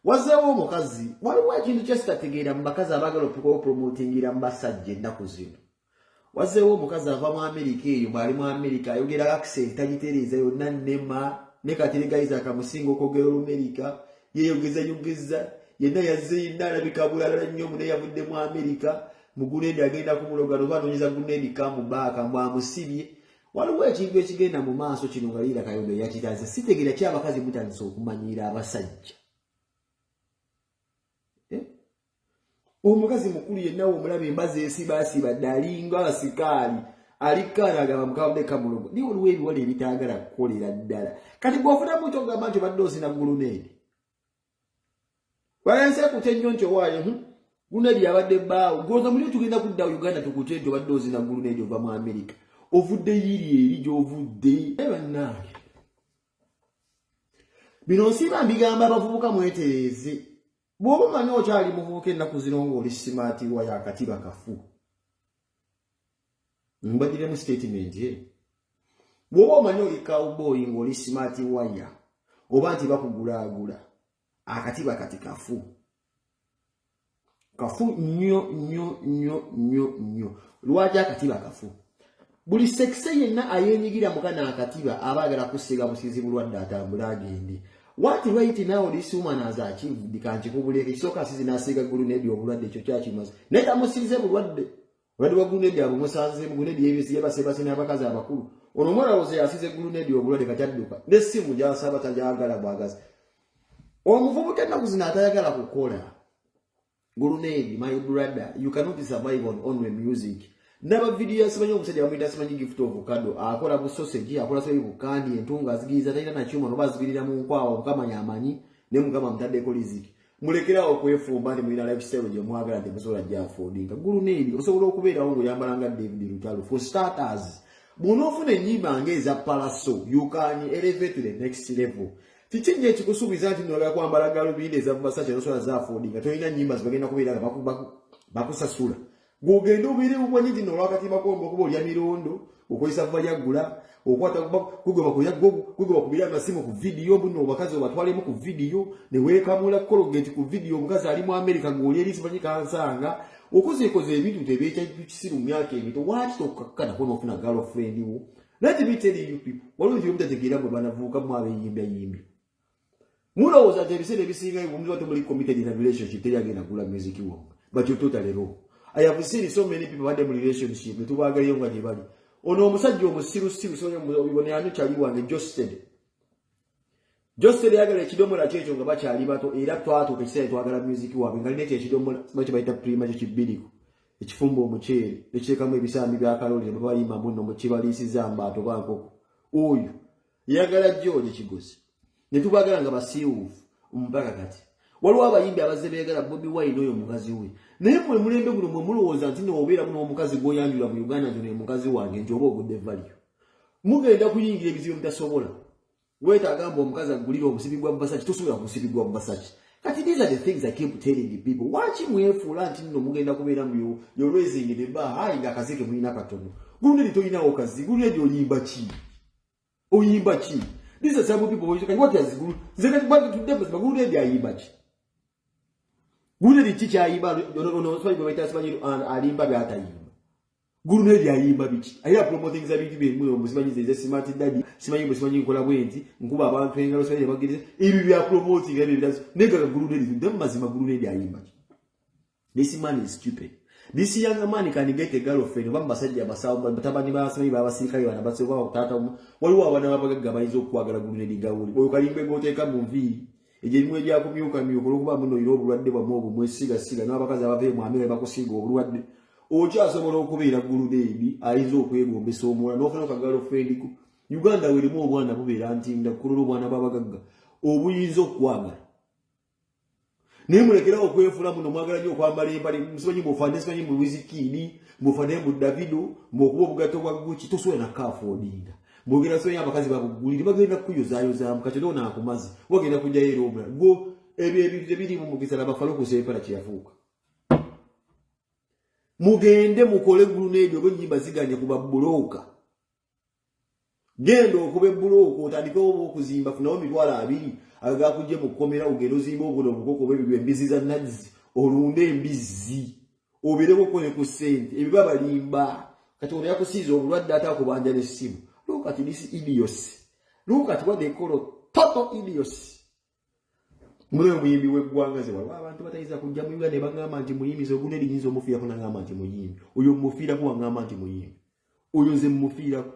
Wazzeewo omukazi. Waliwo ekintu kyesitategeera mu bakazi abaagala okupromotingira mu basajja ennaku zino. Wazzeewo omukazi ava mu Amerika eyo, bw'ali mu Amerika ayogera accent tagitereeza yonna nnema, ne Kateregayiza akamusinga okwogera Olumerika, yeeyogeza yogeza yenna, yazze yenna alabika bulala nnyo. Mune yavudde mu Amerika, mugunendi agenda kumuloga noba anoonyeza gunendi kamubaaka mbw amusibye. Waliwo ekintu ekigenda mu maaso kino nga Leila Kayondo yakiraze. Sitegeera ki abakazi mutandise okumanyiira abasajja, eh? Omukazi mukulu yenna omulaba embazi esibaasiba dde, alinga asikaali alikkaana, agamba mukabadde kamulogo. Naye waliwo ebiwala ebitaagala kukolera ddala. Kati bw'ofunamu kyogamba nti obadde ozina guluneedi walensi ekute nnyo nti owaayo guluneedi yabadde bbaawo goza muli tugenda kudda Uganda tukute nti obadde ozina guluneedi ova mu Amerika, ovudde yiri eri gy'ovudde. Bannange, bino nsiiba mbigamba abavubuka, mwetereeze. Bw'oba omanyi okyali muvubuka ennaku zino ng'oli smart wire, akatiba kafu. Mbagiremu statement ye. Bw'oba omanyi oli cowboy ng'oli smart wire, oba nti bakugulaagula, akatiba kati kafu, kafu nnyo nnyo nnyo nnyo nnyo. Lwaki akatiba kafu? Buli sekise yenna ayenyigira mukana akatiba aba agala kusiiga busiizi bulwadde, atambule agende. What right now this woman has achieved, kankikubuleka. Ekisooka, asizi n'asiiga gulunedi obulwadde, ekyo kyakimaze, naye tamusiize bulwadde. Obulwadde bwa gulunedi abo musanzeemu. Gulunedi yebasebase n'abakazi abakulu. Ono omwalowooza yasize gulunedi obulwadde, kati adduka n'essimu gyasaba tajagala bwagazi. Omuvubuka ennaku zino atayagala kukola, gulunedi, my brother, you cannot survive on only music. Naba video yasimanyi omusajja bamuyita simanyi Gift of Kado, akola bu sausage, akola simanyi bukandi, entunga azigiriza, talina nakyuma noba azigirira mu nkwawa. Mukama yamanyi ne Mukama mutaddeko riziki. Mulekerawo okwefumba nti mulina lifestyle gye mwagala nti musobola gyaffordinga. Guluneedi, osobola okubeerawo ng'oyambala nga David Lutalo. For starters, bw'onoofuna ennyimba ng'eza Palaso, you can elevate to the next level. Kiki nnyo ekikusuubiza nti noyagala kwambala galubindi eza Versace nosobola zaaffordinga? Tolina nnyimba zibagenda kubeera nga bakusasula, gwogenda obeere bukwanyi nti nolwakatimba komba okuba olya mirondo, okozesa va lyaggula, okwata kugwe bakubira amasimu ku vidiyo buno, obakazi obatwalemu ku vidiyo neweekamula Colgate ku vidiyo, omukazi ali mu America ng'oli eri simanyi kansanga, okozeekoze ebintu tebeekyakisiru mu myaka emito. Waaki tokakkanako n'ofuna girlfriend wo? Let me tell you people, waliwo ebintu mutategeera bwe banavuuka mu abeeyimbayimbya. Mulowooza nti ebiseera ebisinga omuntu temuli committed in a relationship, teri agenda gula music wammwe, but you totally wrong. I have seen so many people badde mu relationship netubagalayo nga gye bali. Ono omusajja omusirusiru ani kyali wange Josted, Josted yagala ekidomola kyekyo nga bakyali bato, era twatuuka ekiseera twagala music waabwe nga lina ekyo ekidomola simanyi kye bayita Prima, kyo kibiriko ekifumba omuceere nekiteekamu ebisambi bya kaloli ne babayimba muno mukibaliisiza mbaato ba nkoko. Oyo yagala George Kigozi ne tubagala nga basiiwuufu mpaka kati. Waliwo abayimbi abazze beegala Bobi Wine, oyo mukazi we. Naye mwe mulembe guno mwe mulowooza nti noobeeramu n'omukazi gw'oyanjula mu Uganda nti ono mukazi wange, nti oba ogudde value, mugenda kuyingira ebizibu mutasobola. Weetaaga mbu omukazi agulire omusibi gwa Versace, tosobola ku musibi gwa Versace. Kati these are the things I keep telling the people. Waki mwefuula nti nno mugenda kubeera mu you're raising the bar high nga akazike mulina katono? Gulunedi tolinawo kazi. Gulunedi oyimba ki? Oyimba ki? These are some people. Kati what has gulu nze kati bali tudde mazima, gulunedi ayimba ki? Gulunedi ki kyayimba? Ono simanyi gwe bayita simanyi alimba byatayimba. Gulunedi ayimba biki? Ayira promoting za bintu byemu omusimanyi ze smart daddy, simanyi bwe simanyi nkola bwenti, nkuba abantu engalo, simanyi bagiriza ebyo bya promoting ebyo birazo. Nega gulunedi tudde mazima, gulunedi ayimba ki? This man is stupid. This young man can get a girlfriend oba basajja abasawo, batabani basimanyi babasirikale bana basobola taata. Waliwo abaana babagagga bayinza okukwagala. Gulunedi gawuli oyo kalimbe g'oteeka mu nviiri egyo ebimu ebyakumyukamyuka olwokuba muno olina obulwadde bwammwe obwo mwesiigasiiga n'abakazi abava mu Amerika bakusiiga obulwadde. Okyasobola okubeera guluneedi ayinza okwegombesa omuwala n'ofuna ka girlfriend ko. Uganda werimu obwana bubeera ntinda kulola obwana bw'abagagga obuyinza okukwagala, naye mulekerawo okwefuula muno mwagala nnyo okwambala empale simanyi mufaane simanyi mu Wizkid, mufaane mu Davido, muokuba obugatto bwa Gucci tosobola nakaffordinga. Mwogera simanyi abakazi babugulire, bagenda kukuyozayozaamu kati onoona akumazi wagenda kujjayo era omulala gwo. Ebyo ebintu tebiriimu mukisa. Laba Falukusa empala kyeyafuuka. Mugende mukole guluneedi oba ennyimba ziganye ku babbulooka. Genda okuba ebbulooka, otandikewo oba okuzimba, funawo 20,000 agakujje mu kkomera, ogenda ozimba obuno obukoko oba ebibyo, embizi za nazzi, olunde embizzi, obeereko ne ku ssente. Ebyo babalimba. Kati ono yakusiiza obulwadde, ate akubanja n'essimu. Look at this idiots. Look at what they call total idiots. Mune omuyimbi w'eggwanga ze waliwo abantu batayinza kujja mu Uganda ne bagamba nti muyimbi. Ze oguna eriyinza omufiirako, nagamba nti muyimbi oyo, mufiirako. Wagamba nti muyimbi oyo, nze mufiirako.